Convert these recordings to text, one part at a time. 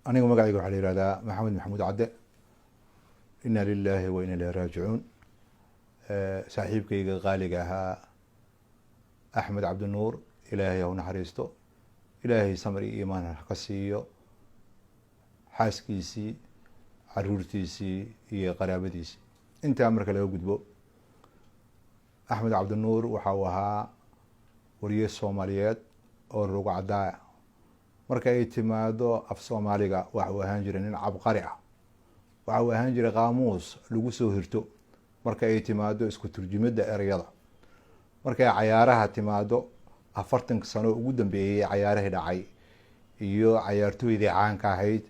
Aniga magacayga waxaa la yihahdaa Maxamed Maxamuud Cadde. Inna lilahi wa inna ilayhi raajicuun. Saaxiibkayga qaaliga ahaa Axmed Cabdinuur, Ilaahay ha u naxariisto, Ilaahay samri iyo iimaan ha ka siiyo xaaskiisii, caruurtiisii iyo qaraabadiisii. Intaa marka laga gudbo, Axmed Cabdinuur waxa uu ahaa wariye Soomaaliyeed oo rugo caddaa. Marka ay timaado af Soomaaliga, waxa uu ahaan jiray nin cabqari ah. Waxa uu ahaan jiray qaamuus lagu soo hirto marka ay timaado isku turjumidda ereyada. Markay cayaaraha timaado, 40 sano ugu dambeeyey cayaarihii dhacay iyo cayaartooydii caanka ahayd,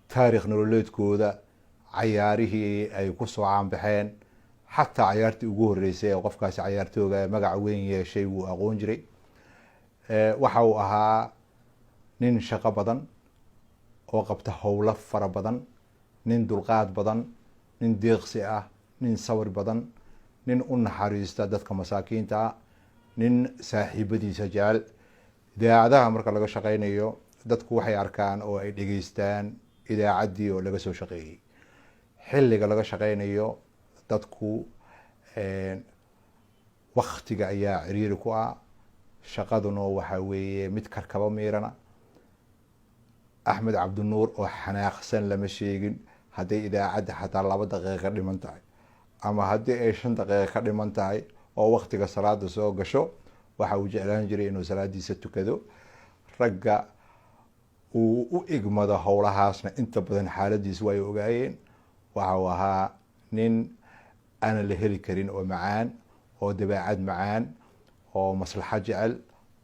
taarikh nololeedkooda, cayaarihii ay kusoo caanbaxeen, xataa cayaartii ugu horeysay ee qofkaasi cayaartooga ee magaca weyn yeeshay, wuu aqoon jiray. Waxa uu ahaa nin shaqo badan oo qabta howlo fara badan, nin dulqaad badan, nin deeqsi ah, nin sawir badan, nin u naxariista dadka masaakiinta ah, nin saaxiibadiisa jecel. Idaacadaha marka laga shaqeynayo, dadku waxay arkaan oo ay dhegeystaan idaacaddii oo laga soo shaqeeyey. Xilliga laga shaqeynayo, dadku waktiga ayaa ciriiri ku ah, shaqaduna waxa weeye mid karkaba miirana. Axmed Cabdinuur oo xanaaqsan lama sheegin. Hadday idaacadda xataa 2 daqiiqa ka dhiman tahay ama haddii ay 5 daqiiqa ka dhiman tahay oo waktiga salaada soo gasho, waxa uu jeclaan jiray inuu salaadiisa tukado. Ragga uu u igmado howlahaasna inta badan xaaladiisa way ogaayeen. Waxa uu ahaa nin aanan la heli karin oo macaan, oo dabeecad macaan, oo maslaxo jecel,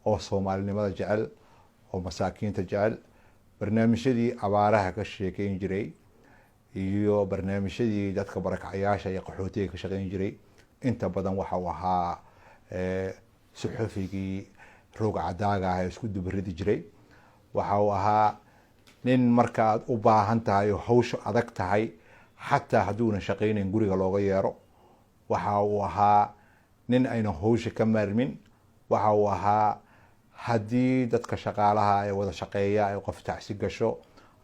oo Soomaalinimada jecel, oo masaakiinta jecel. Barnaamijyadii abaaraha ka sheekeyn jiray iyo barnaamijyadii dadka barakacyaasha iyo qaxootiga ka shaqeyn jiray, inta badan waxa uu ahaa suxufigii roog cadaaga ah ee isku dubaridi jiray. Waxa uu ahaa nin marka aad u baahan tahay oo hawsha adag tahay, xataa hadduuna shaqeynayn, guriga looga yeero. Waxa uu ahaa nin ayna hawsha ka maarmin. Waxa uu ahaa haddii dadka shaqaalaha ee wada shaqeeya ay qof tacsi gasho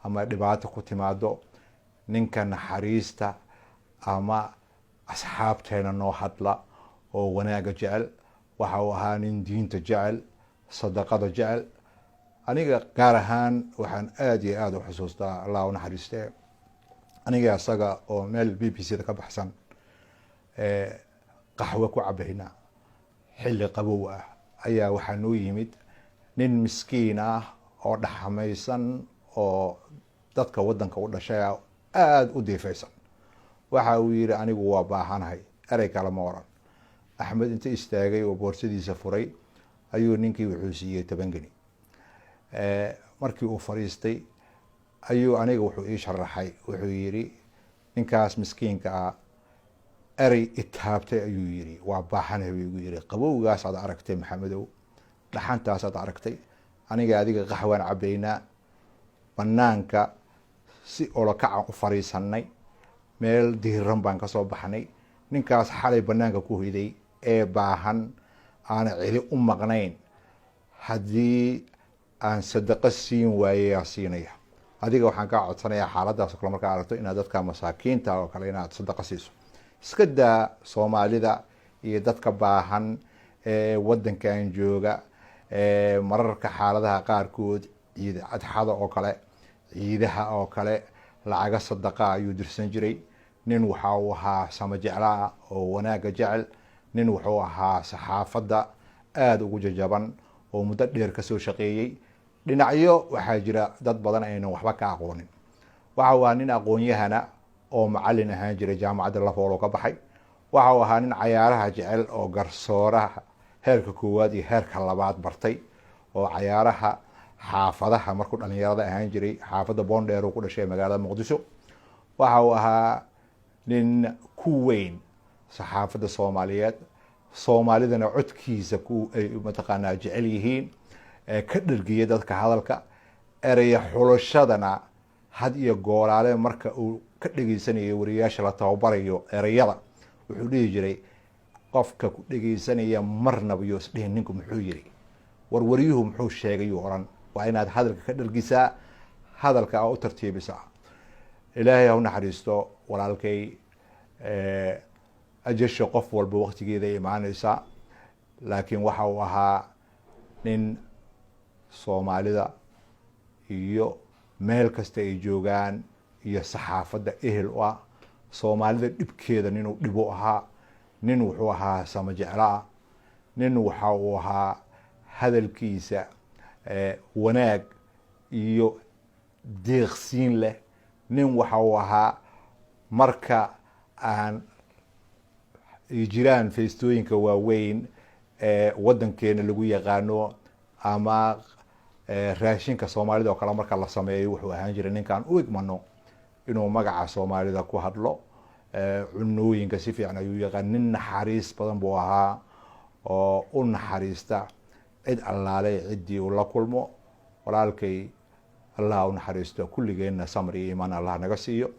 ama dhibaato ku timaado, ninka naxariista ama asxaabteena noo hadla oo wanaaga jecel. Waxa uu ahaa nin diinta jecel, sadaqada jecel. Aniga gaar ahaan waxaan aada iyo aada u xusuustaa, Allah u naxariiste, aniga isaga oo meel BBC da ka baxsan qaxwe ku cabayna xilli qabow ah, ayaa waxaa noo yimid nin miskiin ah oo dhaxamaysan oo dadka waddanka u dhashay aada u diifaysan. Waxa uu yihi, "Anigu waa baahanahay." Erey kale ma oran. Axmed inta istaagay oo boorsadiisa furay ayuu ninkii wuxuu siiyey 10 geni. Markii uu fadhiistay ayuu aniga wuxuu ii sharaxay, wuxuu yidhi, "Ninkaas miskiinka ah erey itaabtay ayuu yidhi, 'Waa baahanahay,' buu igu yidhi. Qabowgaasaad aragtay, Maxamedow, dhaxantaasaad aragtay, aniga adiga qaxwaan cabaynaa, banaanka si olokacan u fariisanay, meel diiran baan kasoo baxnay. Ninkaas xalay banaanka ku hoyday ee baahan, aana celi u maqnayn, haddii aan sadaqo siin waayayaa siinaya? Adiga waxaan kaa codsanayaa xaaladaas o kale markaa aragto inaad dadka masaakiinta oo kale inaad sadaqa siiso. Iska daa Soomaalida iyo dadka baahan ee wadankan jooga. Mararka xaaladaha qaarkood, ciid Adxada oo kale, ciidaha oo kale, lacaga sadaqa ayuu dirsan jiray. Nin waxa uu ahaa sama jeclaa oo wanaaga jecel. Nin wuxuu ahaa saxaafadda aada ugu jajaban oo muddo dheer kasoo shaqeeyey. Dhinacyo waxaa jira dad badan aynan waxba ka aqoonin. Waxa uu ahaa nin aqoon-yahana oo macalin ahaan jiray, jaamacadda Lafoolo ka baxay. Waxa uu ahaa nin cayaaraha jecel oo garsooraha heerka koowaad iyo heerka labaad bartay oo cayaaraha xaafadaha markuu dhalinyarada ahaan jiray. Xaafadda Boondheer uu ku dhashay magaalada Muqdisho. Waxa uu ahaa nin ku weyn saxaafadda Soomaaliyeed, Soomaalidana codkiisa ku ay mataqaanaa jecel yihiin, ka dhergiya dadka hadalka, ereya xulashadana had iyo gooraale. Marka uu ka dhegeysanayo wariyaasha la tababarayo ereyada, wuxuu dhihi jiray, "Qofka ku dhegeysanaya marnaba yo isdhihin ninku muxuu yiri, warwaryuhu muxuu sheegay yuu oran. Waa inaad hadalka ka dhergisaa." Hadalka u tartiibisa. Ilaahay ha u naxariisto walaalkay. Ajasha qof walba waktigeeda imaaneysa, laakiin waxa uu ahaa nin Soomaalida iyo meel kasta ay joogaan iyo saxaafadda ehel u ah. Soomaalida dhibkeeda ninuu dhibu ahaa. Nin wuxuu ahaa sama jeclaa. Nin waxa uu ahaa hadalkiisa wanaag iyo deeqsiin leh. Nin waxa uu ahaa marka aan ay jiraan feestooyinka waaweyn ee waddankeena lagu yaqaano ama raashinka Soomaalida oo kale marka la sameeyo, wuxuu ahaan jiray ninkaan u igmano inuu magaca Soomaalida ku hadlo. Cunooyinka si fiican ayuu yaqaan. Nin naxariis badan buu ahaa oo u naxariista cid allaale ciddii uu la kulmo. Walaalkay, Allah u naxariisto. Kulligeenna samri iyo iimaan Allah naga siiyo.